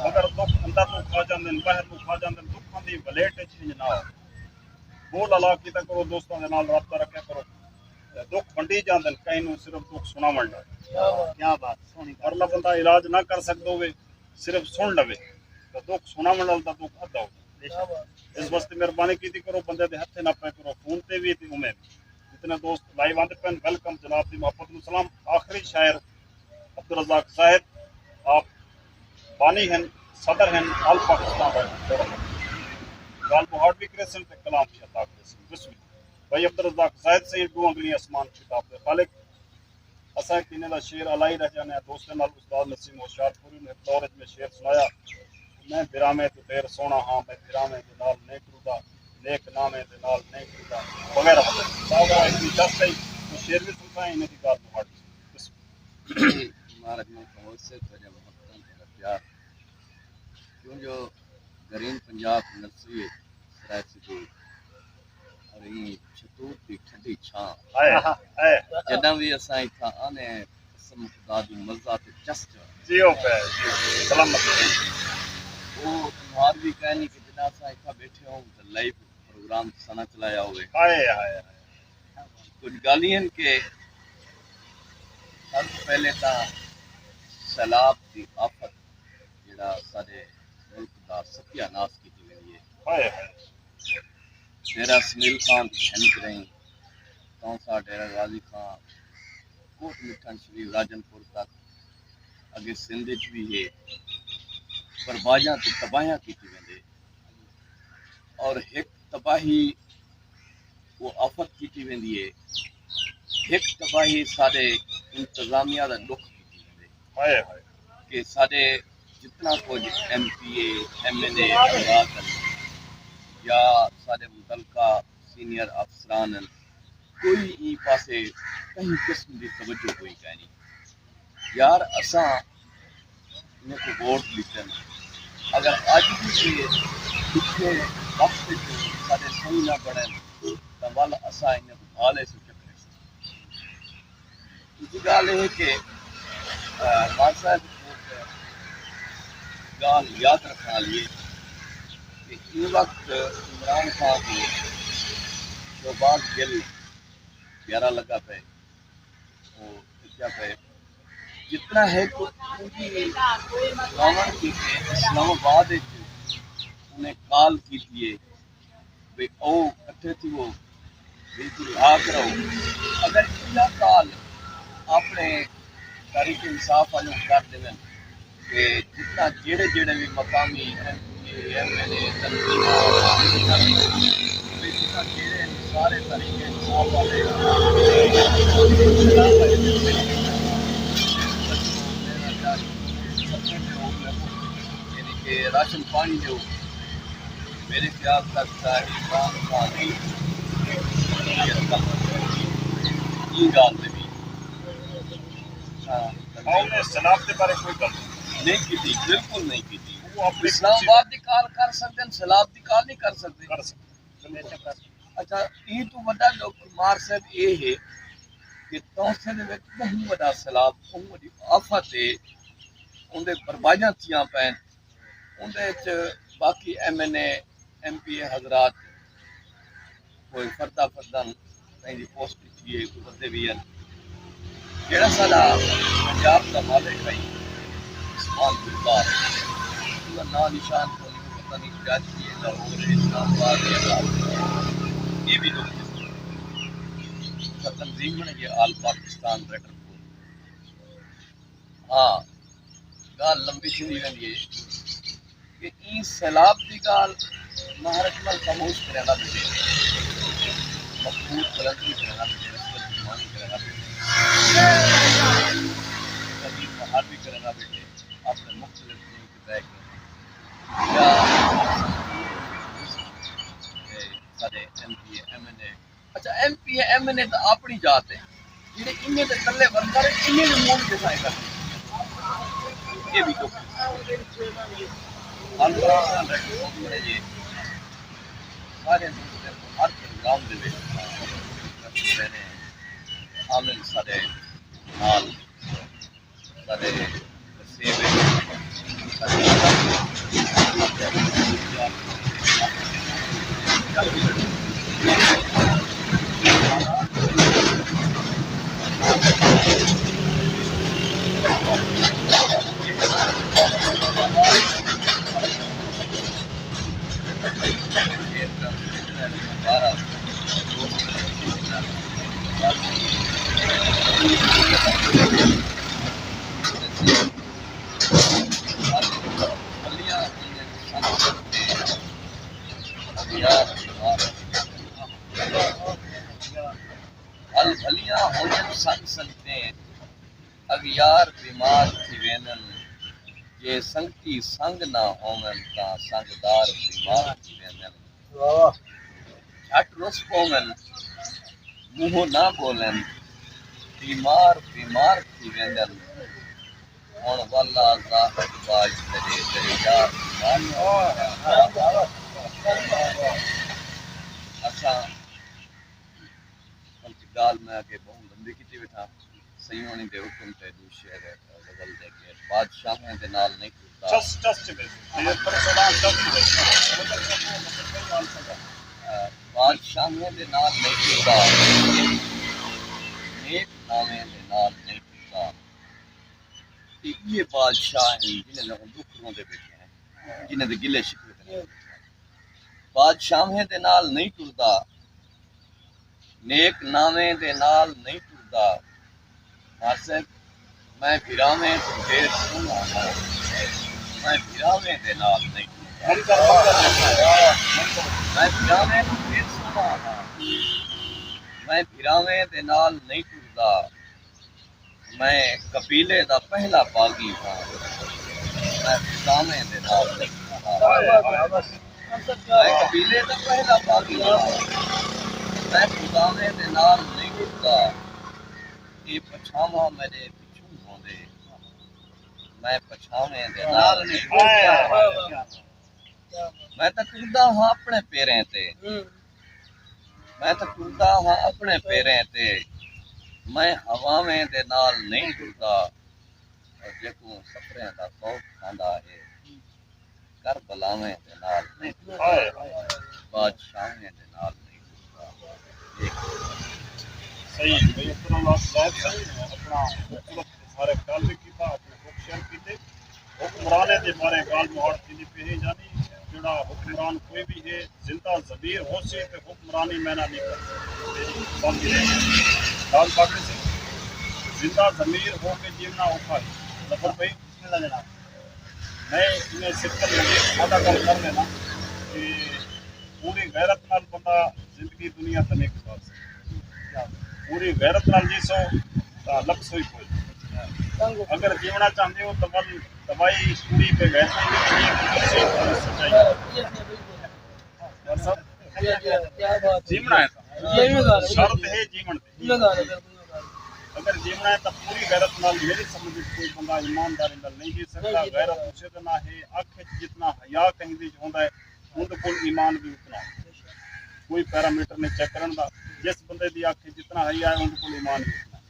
مگر دکھ اندر نوں کھا جاندن، باہر نوں کھا جاندن، دکھاں دی ولیٹ اچ انج نہ ہو۔ بول الا کیتا کرو، دوستاں دے نال رابطہ رکھیا کرو۔ دکھ ونڈی جاندن، کہیں نوں صرف دکھ سݨاوݨ دا۔ کیا بات، سوہݨی ڳالھ۔ ورنہ بندہ علاج نہ کر سڳدا ہووے، صرف سݨ لوے تاں دکھ سݨاوݨ نال تاں دکھ ادھا ہو۔ بے شک۔ اس واسطے مہربانی کیتی کرو، بندے دے ہتھے نہ پئے کرو، فون تے وی تے اوویں وی۔ جتنے دوست لائیو آندے پئن، ویلکم، جناب دی محبت نوں سلام۔ آخری شاعر عبدالرزاق زاہد، آپ بانی ہن، صدر ہن آل پاکستان دا فورم۔ گال مہاڑ وی کریسن تے کلام وی عطا کریسن۔ بسم اللہ۔ بھائی عبدالرزاق زاہد سئیں، ݙو انگلیاں اسمان خطاب دے خالق۔ اساں کینے دا شعر الائی رہ جانے ہاں۔ دوستیں نال استاد نسیم ہوشیار پوری نے ہک دور اچ میں شعر سݨایا، میں بھراویں توں ڈھیر سوہݨا ہاں، میں بھراویں دے نال نئیں ٹردا، نیک ناویں دے نال نئیں ٹردا، وغیرہ وغیرہ۔ صاحب ہک ݙی دس سئیں، میں شعر وی سݨساں، انہیں دی گال مہاڑ وی۔ بسم اللہ۔ مبارک ملک ہوسے تیݙے محبتاں تیݙا پیار، کیوں جو گرین پنجاب نرسری ہے، سرائے سدھو، اور ایں شتوت دی ٹھڈی چھاں۔ ہائے، ہائے۔ جݙاں وی اساں اتھاں آنے ہیں، قسم خدا دی مزہ تے چس چڑھ۔ جیو پئے، جیو۔ سلامت رہو۔ او نہار وی کائنی کہ جݙاں اساں اتھاں ٻیٹھے ہوں تے لائیو پروگرام تساں نہ چلایا ہووے۔ ہائے، ہائے، ہائے۔ کجھ ڳالھیں ہن کہ سب توں پہلے تاں سیلاب دی آفت جیڑھا ساݙے ملک دا ستیہ ناس کیتی ویندی ہے۔ ہائے ہائے۔ ڈیرہ اسماعیل خان دی چھن کریں، تونسہ، ڈیرہ غازی خان، کوٹ مٹھݨ شریف، راجن پور تک، اڳے سندھ اچ وی ہے۔ بربادیاں تے تباہیاں کیتی ویندے، اور ہک تباہی وہ آفت کیتی ویندی ہے، ہک تباہی ساڈے انتظامیہ دا ݙکھ کیتی ویندے، ہائے ہائے۔ کہ ساڈے جتنا کجھ ایم پی اے، ایم این اے حضرات ہن یا ساڈے متعلقہ سینئر افسران ہن، کوئی ایں پاسے کہیں قسم دی توجہ کوئی کائنی۔ یار، اساں انہیں کو ووٹ ݙتن، اگر اڄ بھی یہ ݙکھے وقت وچ ساڈے صحیح نہ بݨن، تاں ول اساں انہیں کو بھالے سو چکرے سو۔ دوسری ڳالھ یہ ہے کہ، آ، مان صاحب، ہک ڳالھ یاد رکھݨ والی ہے کہ ایں وقت عمران خان کوں شہباز گل پیارا لڳا پئے، او لڳا پئے۔ جتنا ہے تو پوری راوݨ کیتے اسلام آباد وچ انہیں کال کیتی ہے۔ بھئی او کٹھے تھیوو، بالکل ہا کرو۔ اگر ایہا کال اپݨے تحریک انصاف والوں کر ݙیون کہ جتنا جیڑھے جیڑھے وی مقامی ایم پی اے، ایم این اے، تنظیماں، بھئی جتنا جیڑھے ہن سارے تحریک انصاف والے، یعنی کہ راشن پاݨی ݙیو۔ میݙے خیال تک تاں عمران خان ہی ایں ڳالھ تے وی، ہاں، انہیں سیلاب دے بارے کوئی ڳالھ نہیں کیتی، بالکل نہیں کیتی۔ وہ اپنے اسلام آباد دی ڳالھ کر سڳدن، سیلاب دی ڳالھ نہیں کر سڳدے۔ کر سڳدے۔ اچھا، ایں توں وݙا ݙکھ مار صاحب اے ہے کہ تونسے دے وچ ٻہوں وݙا سیلاب، ٻہوں وݙی آفت ہے، اوندے بربادیاں تھیاں پئن، اوندے وچ باقی M N A, M P اے حضرات کوئی فردا فردن پنہنجی پوسٹ وچ وی ہے، کوئی ودے وی ہن۔ جیڑھا ساݙا پنجاب دا مالک ہئی عثمان بلدار، اوندا ناں نشان کونی، پتہ نہیں کراچی ہے، لاہور ہے، اسلام آباد ہے، اے وی ݙکھ ہے۔ تنظیم بݨ ڳئی آل پاکستان ریڈر کور۔ ہاں، ڳالھ لمبی تھیندی ویندی ہے کہ ایں سیلاب دی ڳالھ ماہر اجمل خاموش کریندا ٻیٹھے، مقبول قلندری کریندا ٻیٹھے، اسد عثمانی کریندا ٻیٹھے، قدیم وہابی کریندا ٻیٹھے، اپݨے مختلف لنک تے ٻہہ کے یا ساݙے ایم پی اے، ایم این اے، اچھا، ایم پی اے، ایم این اے تاں اپݨی ذات ہے، جیڑھے انہیں دے تلے ورکر ہیں، انہیں دے منہ تے سائیں کر۔ یہ بھی ݙکھ۔ ہر طرح دا ݙکھ ہے جی۔ سارے ملک دے ہر پروگرام دے وچ رہنے عامل ساݙے نال ساݙے تہذیب وچ البھلیاں ہونجن سنگ سنگتیں، اغیار بیمار تھی ویندن۔ جے سنگتی سنگ نہ ہوون تاں سنگدار بیمار تھی ویندن۔ واہ۔ جھٹ رس پوون، منہ نہ ٻولن، بیمار بیمار تھی ویندن۔ ہݨ واللہ زاہد باج کرے، تیݙے یار بیمار تھی ویندن۔ اساں بلکہ ڳالھ میں اڳے ٻہوں لمبی کیتی ویٹھاں۔ سئیں ہوݨی دے حکم تے ݙو شعر غزل دے کے بادشاہیں دے نال نہیں ٹردا۔ چس، چس چ ٻیسو۔ یہ پر سلام چس چ ٻیسو۔ بادشاہیں دے نال نہیں ٹردا، نیک ناویں دے نال نہیں ٹردا۔ تے ایہے بادشاہ ہیں جنہیں دے ہݨ ݙکھ روندے ٻیٹھے ہیں، جنہیں دے گلے شکوے تے نہیں ٻیٹھے ہیں۔ بادشاہیں دے نال نہیں ٹردا، نیک ناویں دے نال نہیں ٹردا۔ ناصر، میں بھراویں توں ڈھیر سوہݨا ہاں۔ میں بھراویں دے نال نہیں ٹردا۔ میں بھراویں کوں ݙیکھݨ آلا ہاں۔ میں بھراویں دے نال نہیں ٹردا۔ میں قبیلے دا پہلا باغی ہاں۔ میں بھراویں دے نال نہیں ٹردا۔ میں قبیلے دا پہلا باغی ہاں۔ میں بھراویں دے نال نہیں ٹردا۔ اے پچھاواں میݙے پچھوں ہوندے۔ میں پچھاویں دے نال نہیں ٹردا۔ میں تاں ٹردا ہاں اپݨے پیریں تے۔ میں تاں ٹردا ہاں اپݨے پیریں تے۔ میں ہواویں دے نال نہیں ٹردا۔ اور جیکوں سفریں دا خوف کھاندا ہے، کربلاویں دے نال نہیں ٹردا۔ بادشاہویں دے نال نہیں ٹردا۔ صحیح، بھئی، اپݨا نام زید سئیں، اپݨا خوبصورت اظہار خیال وی کیتا، اپݨے رخ شعر کیتے۔ حکمرانیں دے بارے ڳالھ مہاڑ تھیندی پئی ہے، یعنی جیڑھا حکمران کوئی وی ہے، زندہ ضمیر ہوسی تے حکمرانی میں نہ نہیں کر سڳدی۔ باقی رہ ڳئی ڳالھ پاکڑی سی، زندہ ضمیر ہو کے جیوݨا اوکھا ہے۔ ظفر بھائی، بسم اللہ جناب۔ میں انہیں سکل لگے سادہ گل کر لینا کہ پوری غیرت نال بندہ زندگی دنیا تے نہیں گزار سڳدا۔ پوری غیرت نال جیسو تاں لبھسو ہی کوئی۔ اگر جیوݨا چاہندے ہو تاں ول دوائی پوری بے غیرتی دی ہے، سچائی ہے۔ اور سب جیوݨا ہے تاں شرط ہے جیوݨ دی۔ اگر جیوݨا ہے تاں پوری غیرت نال میری سمجھ وچ کوئی بندہ ایمانداری نال نہیں جی سڳدا۔ غیرت اسے دا ناں ہے، اکھ وچ جتنا حیا کہیں دی ہوندا ہے، اوندے کول ایمان وی اتنا ہے۔ کوئی پیرامیٹر نہیں چیک کرݨ دا، جس بندے دی اکھ وچ جتنا حیا ہے، اوندے کول ایمان وی اتنا ہے۔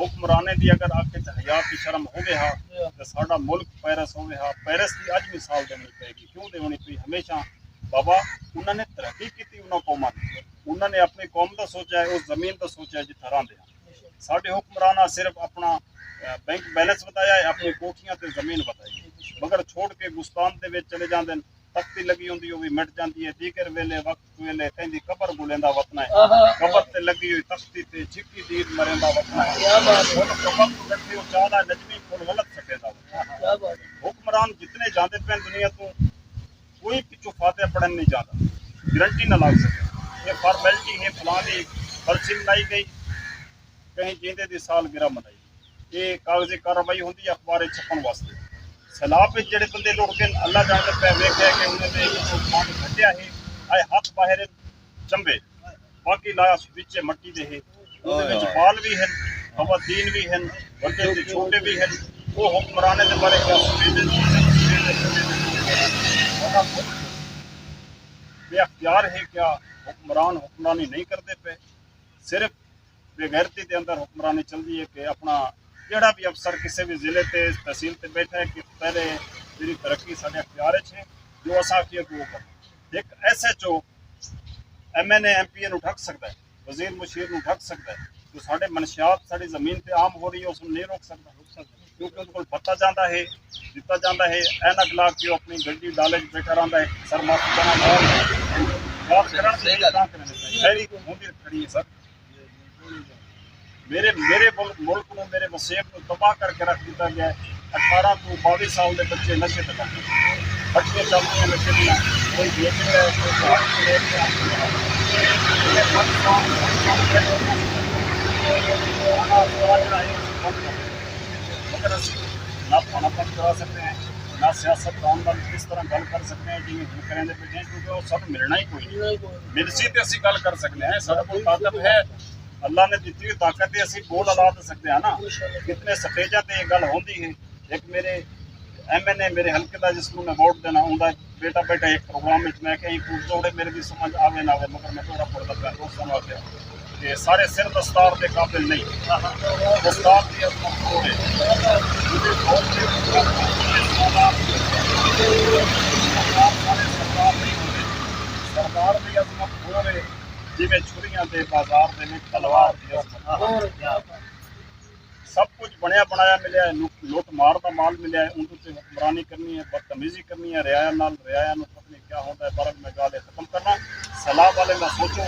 حکمرانیں دی اگر اکھ وچ حیا تے شرم ہووے ہا، تے ساݙا ملک پیرس ہووے ہا، پیرس دی اڄ مثال ݙیوݨی پئے گی۔ کیوں ݙیوݨی پئی؟ ہمیشہ بابا انہاں نے ترقی کیتی، انہاں قوماں نے، انہاں نے اپݨی قوم دا سوچیا ہے، اس زمین دا سوچیا ہے جتھاں رہندے ہن۔ ساݙے حکمراناں صرف اپݨا، اے، بینک بیلنس ودھایا ہے، اپݨی کوٹھیاں تے زمین ودھائی ہے، مگر چھوڑ کے گستان دے وچ چلے جاندے ہن۔ تختی لڳی ہوندی، او وی مٹ جاندی ہے۔ دیگر ویلے، وقت ویلے کہیں دی قبر ڳولیندا وطن ہے۔ قبر تے لڳی ہوئی تختی تے جھکی دید مریندا وطن ہے۔ ہݨ قبر توں ݙٹھے او چالا نجمی کول غلط سٹیندا وطن ہے۔ حکمران جتنے جاندے پئے دنیا توں، کوئی پچھوں فاتحہ پڑھن نہیں جاندا، گارنٹی نہ لڳ سڳدے۔ اے فارمیلٹی ہے، فلاں دی برسی منائی ڳئی، کہیں جیندے دی سالگرہ منائی ڳئی۔ اے کاغذی کارروائی ہوندی ہے اخبار وچ چھپݨ واسطے۔ سیلاب وچ جیڑھے بندے لڑ ڳئے، اللہ ڄاݨدے پئے، ویکھیا کہ انہیں دے وچوں پاݨی گھٹیا ہے، آئے ہتھ ٻاہر چمبے، باقی لایا وچے مٹی دے ہے۔ اوندے وچ بال وی ہن، خواتین وی ہن، وݙے تے چھوٹے وی ہن۔ او حکمرانیں دے بارے کیا سوچیندے؟ ساݙا ملک بے اختیار ہے کیا؟ حکمران حکمرانی نہیں کردے پئے، صرف بے غیرتی دے اندر حکمرانی چلدی ہے کہ اپݨا جیڑھا وی افسر کسے وی ضلع تے، تحصیل تے ٻیٹھا ہے کہ پہلے جیڑھی ترقی ساݙے اختیار وچ ہے، جو اساں آکھیے کہ وہ کرو۔ ہک S H O M N A, M P A نوں ڈھک سڳدا ہے، وزیر مشیر نوں ڈھک سڳدا ہے، جو ساݙے منشیات ساݙی زمین تے عام ہو رہی ہے، اس نوں نہیں روک سڳدا۔ کیونکہ اُس کول بھتا جاندا ہے، ݙتا جاندا ہے، عینک لا کے او اپݨی گݙی ڈالے وچ ٻیٹھا رہندا ہے، سر معافی چاہنا، ڳالھ کرݨ دی تاں کرݨ دی شاعری ہوندی کھڑی ہے سر۔ میرے، میرے ملک، ملک نوں، میرے وسیب نوں تباہ کر کے رکھ ݙتا ڳیا ہے۔ اٹھارہ توں ٻاویہہ سال دے بچے نشے تے لڳ ڳئے۔ بچے چاہندے ہیں نشے دیاں، کوئی بیچ رہا ہے، کوئی دوائی لے کے آ رہا ہے۔ مگر اسی نہ پڑھنا بند کرا سکدے ہیں، نہ سیاستدان نال اس طرح گل کر سکدے ہیں جیویں ہن کریندے پئے ہیں، کیونکہ وہ سب ملنا ہی کوئی نہیں۔ ملسی تے اسی گل کر سکدے ہیں، ساڈے کول طاقت ہے، اللہ نے دتی ہوئی طاقت ہے، اسی بول الا تے سکدے ہیں نا۔ کتنے سٹیجاں تے یہ گل ہوندی ہے۔ ایک میرے ایم این اے میرے حلقے دا، جس نوں میں ووٹ دینا، اوندا بیٹا بیٹھا ایک پروگرام وچ، میں کہیں کوں توڑے میرے دی سمجھ آوے نہ آوے، مگر میں توڑا پڑھدا پیا، دوستاں نوں آکھیا کہ سارے سر دستار دے قابل نہیں۔ دستار دی عظمت ہور ہے۔ سردار سارے سردار نہیں ہوندے۔ سردار دی عظمت ہور ہے، جویں چھریاں دے بازار دے وچ تلوار دی عظمت۔ سب کچھ بݨیا بݨایا ملیا ہے، لٹ، لٹ مار دا مال ملیا ہے، اوندے تے حکمرانی کرنی ہے، بدتمیزی کرنی ہے رعایا نال، رعایا نوں پتہ نہیں کیا ہوندا ہے۔ بہرحال میں ڳالھ اے ختم کرنا، سیلاب والے دا سوچو،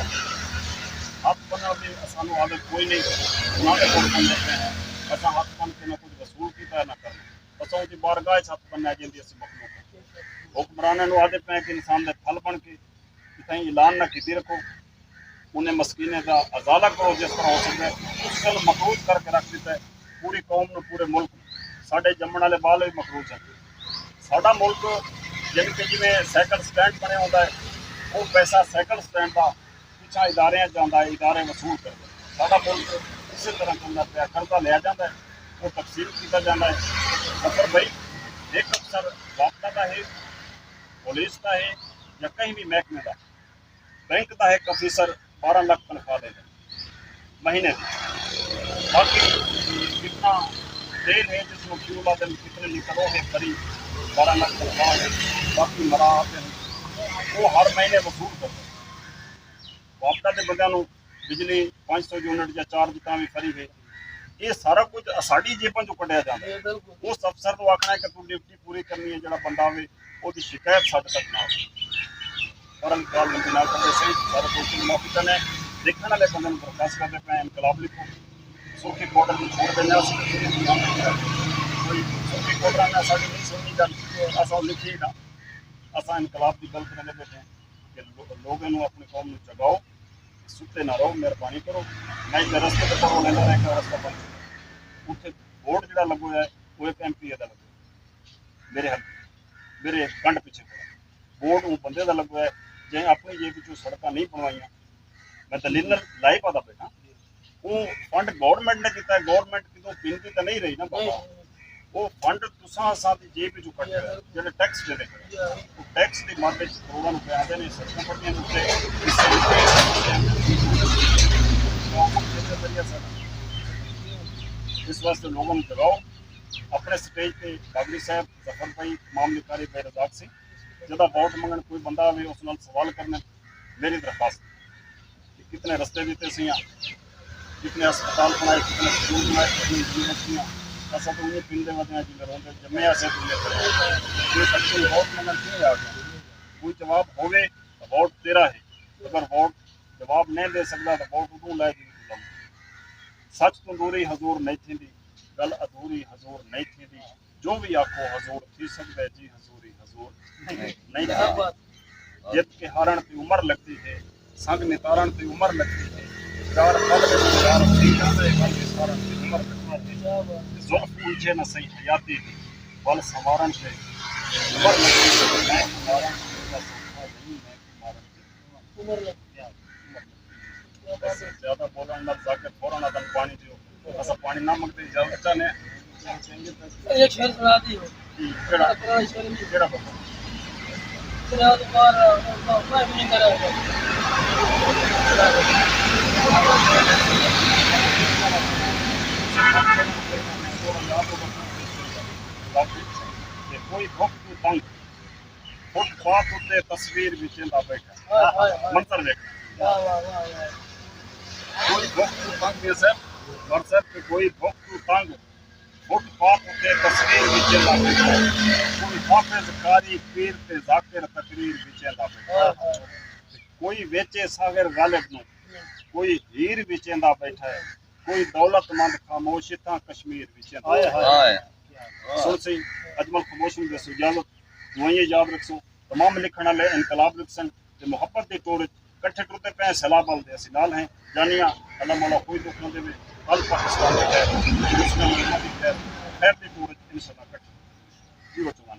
ہتھ بݨݨ دی اسانوں عادت کوئی نہیں، نہ تے ہݨ بݨدے پئے ہیں، اساں ہتھ بݨ کے نہ کچھ وصول کیتا ہے نہ کرنا۔ بس دی بارگاہ اچ ہتھ بنیا جیندی اسی مخلوق۔ حکمراناں نوں آہدے پئے کہ انسان دے پھل بݨ کے اتھائیں اعلان نہ کیتی رکھو، انہیں مسکینیں دا ازالہ کرو جس طرح ہو سکدا ہے۔ اس کل مقروض کر کے رکھ ݙتا ہے پوری قوم نوں، پورے ملک نوں۔ ساݙے ڄمݨ والے ٻال وی مقروض ہن۔ ساݙا ملک جیویں کہ جیویں سائیکل سٹینڈ بݨیا ہوندا ہے، او پیسہ سائیکل سٹینڈ دا پچھاں اداریاں جاندا ہے، ادارے وصول کریندے۔ ساݙا ملک اسے طرح چلدا پیا، قرضہ لیا جاندا ہے، او تقسیم کیتا جاندا ہے۔ ظفر بھائی، ہک افسر وابطہ دا ہے، پولیس دا ہے یا کہیں وی محکمے دا، بینک دا ہک آفیسر بارہ لکھ تنخواہ ݙیندے مہینے دی۔ باقی کتنا تیل ہے جس نوں فیول آہدن، کتنے لیٹر، او ہے فری، بارہ لکھ تنخواہ ہے، باقی مراحت ہن، او ہر مہینے وصول کریندے۔ وابطہ دے بندیاں نوں بجلی پنج سو یونٹ یا چارج تاں وی فری ہے۔ اے سارا کجھ اساݙی جیباں چوں کڈھیا جاندا ہے۔ اے بالکل۔ اس افسر نوں آکھݨا ہے کہ توں ڈیوٹی پوری کرنی ہے، جیڑھا بندہ آوے، اوندی شکایت ساݙے تک نہ آوے۔ پر ڳالھ لمبی نہ کریندے سئیں، سارے دوستاں نوں معافی چاہندے ہیں۔ ݙیکھݨ والے بندے نوں درخواست کریندے پئے ہیں، انقلاب لکھو۔ سرخی پاؤڈر کوں چھوڑ ݙیندے ہیں، اسی کوئی سرخی پاؤڈر نہ، ساݙی نہیں سݨنی ڳل، اساں او لکھی نہ۔ اساں انقلاب دی ڳل کریندے ٻیٹھے ہیں کہ لو-، لوگاں نوں، اپݨی قوم نوں جگاؤ، ستے نہ رہو، مہربانی کرو۔ میں ایک رستے تے پڑھو لیندے رہے کہ رستہ بند۔ اتھے بورڈ جیڑھا لڳو ہے، او ایک ایم پی اے دا لڳو ہے۔ میرے ہل-، میرے کنڈ پچھے کھڑا۔ بورڈ اوں بندے دا لڳو ہے، جیں اپݨی جیب وچوں سڑکاں نہیں بݨوائیاں۔ میں دلیل نال لائیو آہدا ٻیٹھاں۔ او فنڈ گورنمنٹ نے ݙتا ہے، گورنمنٹ کتھوں پندی تاں نہیں رہی نا بابا۔ او فنڈ تساں اساں دی جیب وچوں کڈھیا ہے، جیڑھے ٹیکس ݙیندے پئے۔ او ٹیکس دی مد وچ کروڑاں روپے آندے نے، سڑکاں بݨدیاں نے اتھے۔ اس واسطے لوگاں نوں جگاؤ۔ اپݨے سٹیج تے باگڑی صاحب، ظفر بھائی، امام لکھاری، بھائی رزاق سئیں، جݙاں ووٹ منگݨ کوئی بندہ آوے، اس نال سوال کرݨے، میری درخواست کہ کتنے رستے ݙتے سیاں، کتنے ہسپتال بݨائے، کتنے سکول بݨائے، کتنی یونیورسٹیاں۔ اساں تاں اونجے پنڈ دے ودے ہیں جیندے روندے ڄمے ہاسے تے اونجے پڑھے۔ کوئی بچے ووٹ منگݨ کیوں آ ڳئے؟ کوئی جواب ہووے تاں ووٹ تیرا ہے، اگر ووٹ جواب نہیں ݙے سڳدا تاں ووٹ اݙوں لائے جیندے توں لڳ۔ سچ توں دوری حضور نہیں تھیندی، ڳل ادھوری حضور نہیں تھیندی۔ جو وی آکھو حضور تھی سڳدا ہے جی، حضوری حضور نہیں تھیندی۔ جت کے ہارݨ تے عمر لڳدی ہے، سنگ نتارݨ تے عمر لڳدی ہے۔ چار پل وچ چار تھی جاندا ہے، ول وسارݨ تے عمر لڳدی ہے۔ زلف الجھے نہ سئیں حیاتی دی، ول سنوارݨ تے عمر لڳدی ہے۔ میں سنوارݨ تے سوکھا نہیں، میں سنوارݨ تے عمر لڳدی ہے۔ بس زیادہ بولݨ نال ذاکر فوراً آہدن پاݨی ݙیو۔ اساں پاݨی نہ منگدے، اجازت چاہنے۔ ایک شعر سنا دی ہو۔ جی، کیڑھا؟ قرآن شریف۔ کیڑھا بابا؟ تیرا ادوار، میں بھی نہیں کرا۔ کوئی بھوک توں تنگ، فٹ پاتھ اتے تصویر وچیندا ٻیٹھا۔ ہائے، ہائے، ہائے۔ منظر ویکھ۔ واہ، واہ، واہ، واہ۔ کوئی بھوک توں تنگ ہے صاحب، مر صاحب کہ کوئی بھوک توں تنگ، فٹ پاتھ اتے تصویر وچیندا ٻیٹھا۔ کوئی حافظ، قاری، پیر تے ذاکر تقریر وچیندا ٻیٹھا۔ ہائے، ہائے۔ کوئی ویچے ساغر غالب نوں، کوئی ہیر وچیندا ٻیٹھا ہے۔ کوئی دولت مند خاموش اتھاں کشمیر وچیندا ٻیٹھا ہے۔ ہائے۔ سݨسیں، اجمل خاموش نوں ݙیسوں اجازت، دعائیں یاد رکھسوں۔ تمام لکھݨ والے انقلاب لکھسن تے محبت دی ٹوڑ اچ کٹھے ٹردے پئے ہیں، سیلاب ول دے اسی نال ہیں۔ جانیاں اللہ مولا کوئی دکھ نہ ݙیوے۔ کل پاکستان دی خیر، مسلم امت دی خیر، خیر دی ٹوڑ اچ انشاءاللہ کٹھے۔ جی بچو۔